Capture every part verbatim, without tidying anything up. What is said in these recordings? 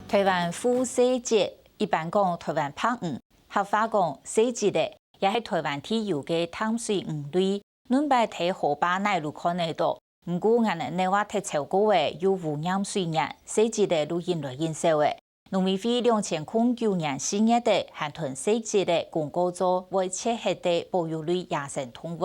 臺灣烏細節，一般講臺灣白魚，客話講細節仔，也係臺灣特有个淡水魚類。恁擺在河壩哪路看得著，毋過𠊎等呢話忒晬過仔，又污染水源，細節仔就引來引少仔。農委會兩千空九年四月底還同細節仔公告做會切忒个保育類野生動物。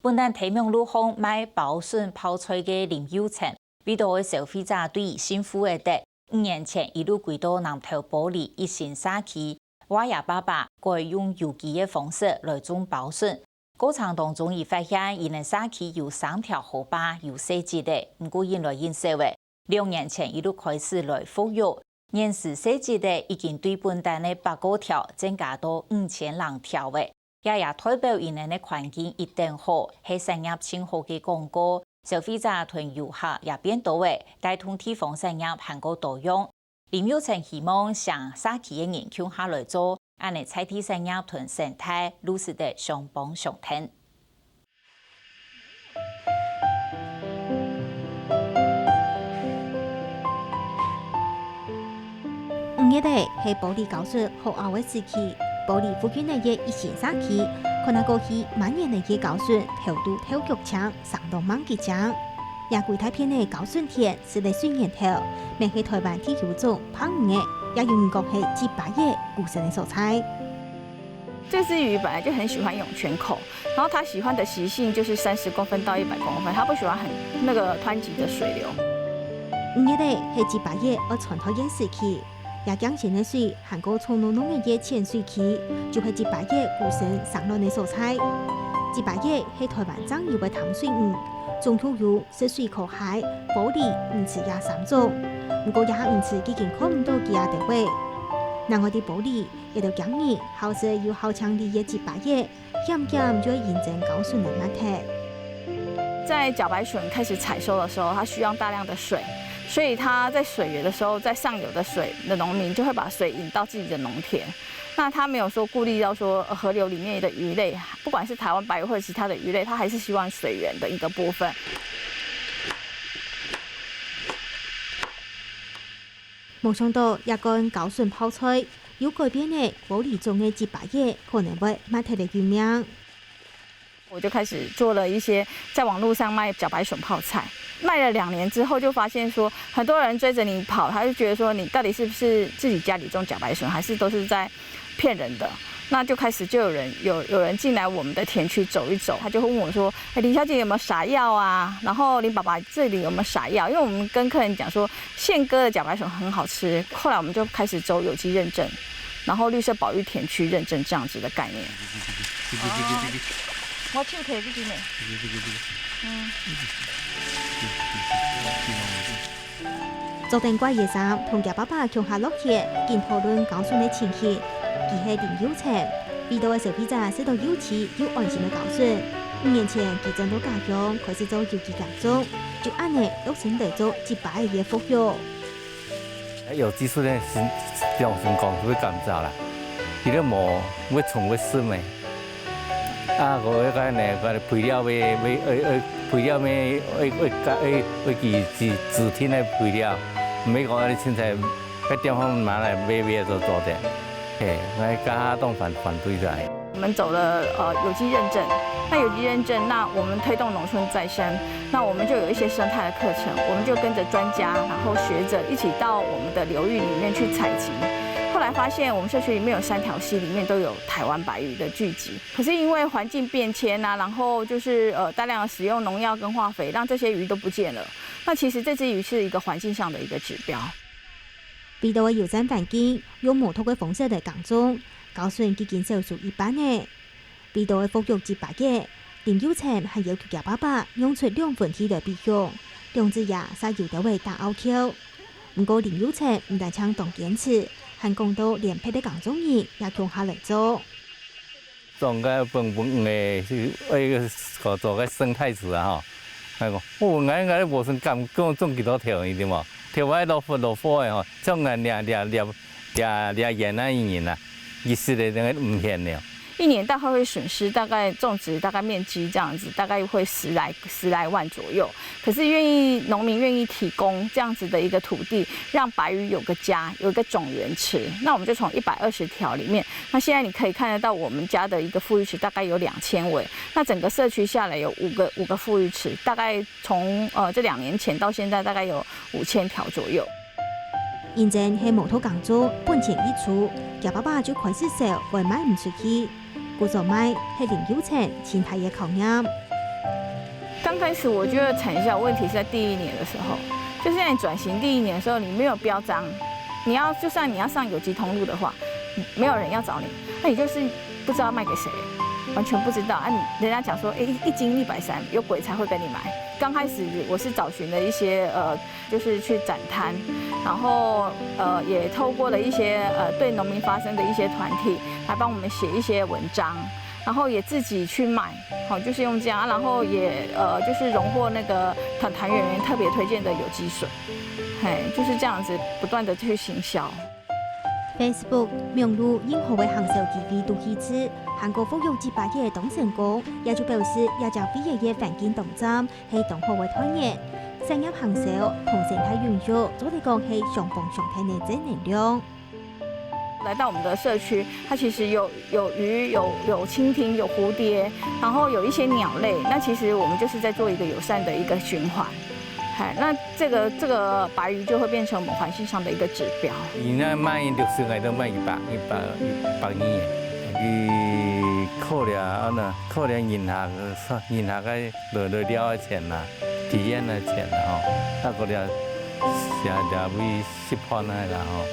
本旦在網路項賣包筍泡菜个林佑成，為著愛消費者對佢信負仔得，五年前佢就歸到南投埔里一心社區，挲野壩壩，改用有機个方式來種包筍。過程當中，佢發現佢等社區有三條河壩有細節仔，毋過引來引少仔。兩年前，佢就開始來復育， 現時細節仔已經對本旦个八個條增加到五千零條仔，這也代表佢等个環境一等好，係產業盡好个廣告。消費者同遊客也變多仔，帶動地方產業還過多樣。林佑成希望成社區个人共下來做，恁仔在地產業同生態就使得相幫相𢯭。 五月仔係埔里交筍好拗个時期，埔里附近个一心社區，看啊過去滿園个个交筍頭都透腳青，生到吂幾靚。這歸大片个交筍田，斯為水源頭，乜係臺灣特有種白魚仔，也有人講係吉巴仔故鄉个所在。 這隻魚本來就很喜歡湧泉口，然後牠喜歡的習性就是三十公分到一百公分，牠不喜歡很那個湍急的水流。五月仔係吉巴仔愛湠到塋時期，這驚鮮个水還過臭熝熝个淺水區，就係吉巴仔故鄉生卵个所在。吉巴仔係臺灣正有个淡水魚，總共有食水科蟹、玻璃、魚翅這三種。毋過這下魚翅已經看毋到佢兜仔。另外在埔里， 這兜今日好食又好淨俐个吉巴仔，險險就會因爭交筍來搣忒。在茭白筍開始採收的時候，它需要大量的水，所以它在水源的時候，在上游的水的農民就會把水引到自己的農田。那他沒有說顧慮到說，呃，河流裡面的魚類，不管是臺灣白魚或者其他的魚類，它還是希望水源的一個部分。 無想到這罐交筍泡菜，又改變了埔里種个吉巴仔可能會搣忒个運命。我就開始做了一些在網路上賣茭白筍泡菜，賣了兩年之後，就發現說，很多人追著你跑，他就覺得說，你到底是不是自己家裡種茭白筍，還是都是在騙人的？那就開始就有人，有，有人進來我們的田區走一走，他就會問我說：“哎，林小姐有沒有撒藥啊？然後林爸爸這裡有沒有撒藥？”因為我們跟客人講說，憲哥的茭白筍很好吃，後來我們就開始走有機認證，然後綠色保育田區認證這樣子的概念。哦，我手提這支呢。嗯。 著等怪个衫，同厥爸爸共下落田，緊討論交筍个情形。佢係林佑成，為著愛消費者食到有機又安心个交筍。五年前，佢轉到家鄉，開始做有機耕種，就恁仔落成來做一擺个復育。有機質呢，係，用心講，係會減少啦。佢都無會蟲會食咩。 啊，𠊎个呢，𠊎个肥料會，會，會，會，肥料會，會，會，會，會自，自，自定个肥料，毋係講恁樣凊彩，該地方買來買買就做得。嘿，𠊎該下當反，反對个。我們走了，呃，有機認證。那有機認證，那我們推動農村再生，那我們就有一些生態的課程，我們就跟著專家，然後學者一起到我們的流域裡面去採集。後來發現，我們社區裡面有三條溪，裡面都有台灣白魚的聚集。 可是因為環境變遷啊，然後就是，呃，大量的使用農藥跟化肥，讓這些魚都不見了。那其實這隻魚是一個環境上的一個指標。為著愛友善環境，用無毒个方式來耕種，交筍已經銷售一半了。為著愛復育一百隻，林佑成還要求厥爸爸讓出兩分地來培養，兩子爺煞有兜仔打拗撬。毋過林佑成毋單淨當堅持，還講到連別个耕種人也共下來做。 種个本本个，係，愛个，做个生態池啊吼。𠊎講，哦，𠊎，𠊎無算敢講種幾多條，你知無？條仔落雨，落雨个吼，像𠊎這，這，這，這，這園仔个人啊，佢食个那個五片了。一年大概会损失大概种植大概面积这样子，大概会十来十来万左右。可是愿意农民愿意提供这样子的一个土地，让白鱼有个家，有一个种源池。那我们就从一百二十条里面，那现在你可以看得到我们家的一个富裕池大概有两千尾，那整个社区下来有五个五个富裕池，大概从呃这两年前到现在大概有五千条左右。因真係無頭工作，本錢已出，厥爸爸就開始愁會賣毋出去。故所賣係林佑成盡大个考驗。刚开始我觉得产销问题是在第一年的时候，就是在你转型第一年的时候，你没有标章，你要就算你要上有机通路的话，没有人要找你，那你就是不知道卖给谁，完全不知道啊！你人家讲说，哎，一斤一百三，有鬼才会跟你买。刚开始我是找寻了一些呃。就是去展摊，然后呃也透过了一些呃对农民发声的一些团体来帮我们写一些文章，然后也自己去卖，好、就是用这样，然后也呃就是荣获那个团团圆圆特别推荐的有机水，嘿，就是这样子不断的去行销。 Facebook、網路任何个行銷機會都去試，還過復育一百个當成功，也就表示這隻肥沃个環境當讚， 係當好个團圓。產業行銷同生態永續做得講係相輔相成个正能量。来到我们的社区，它其实有有鱼、有有蜻蜓、有蝴蝶，然后有一些鸟类。那其实我们就是在做一个友善的一个循环。哎，那这个这个白鱼就会变成我们环境上的一个指标。你那卖六十个都卖一百一百一百二，你可怜啊，那可怜银行银行个 落落了个钱啦，体验个钱啦吼，啊个了写了为食饭个啦吼，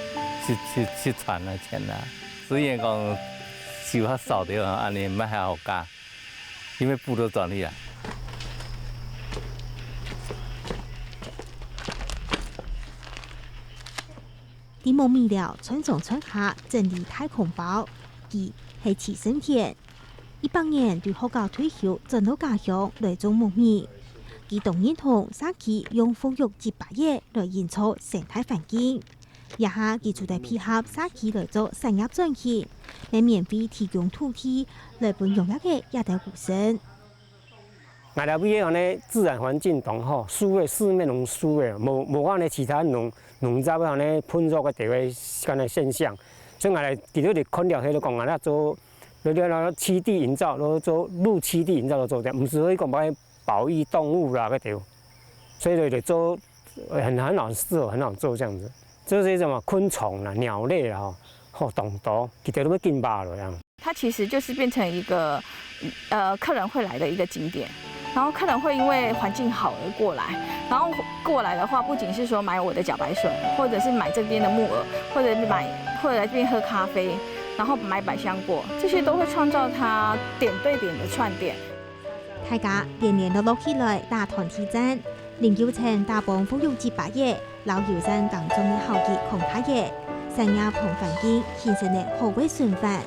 食食食穿个钱啦。虽然讲收较少点吼，安尼卖还好加，因为布都转去啊。在木米寮穿上穿下整理太空包，佢係自身田。 一百年對學校退休轉到家鄉來做牧民。佢當然同社區用復育一百个來營造生態環境。這下佢除了配合社區來做產業轉型，也免費提供土地來分農業个這兜後生。 𠊎這位个安尼自然環境當好，樹仔四面攏樹仔，無無安尼其他農農雜个安尼噴藥个地位个現象。所以𠊎來其實你看了，迄个講𠊎那做，你你那棲地營造，都做陸棲地營造都做得，毋是說講把保育動物啦个地，所以就做很很好適合很好做這樣子，就是什麼昆蟲啦、鳥類啦吼，吼當多，其實都要緊巴了樣。 它其实就是变成一个呃客人会来的一个景点。然后客人会因为环境好而过来，然后过来的话，不仅是说买我的茭白笋，或者是买这边的木耳，或者买或者来这边喝咖啡，然后买百香果，这些都会创造它点对点的串点。大家聯聯絡絡起來打團體戰，林佑成打幫復育一百个，摎友善耕種个效益擴大个，產業同環境形成了好个循環。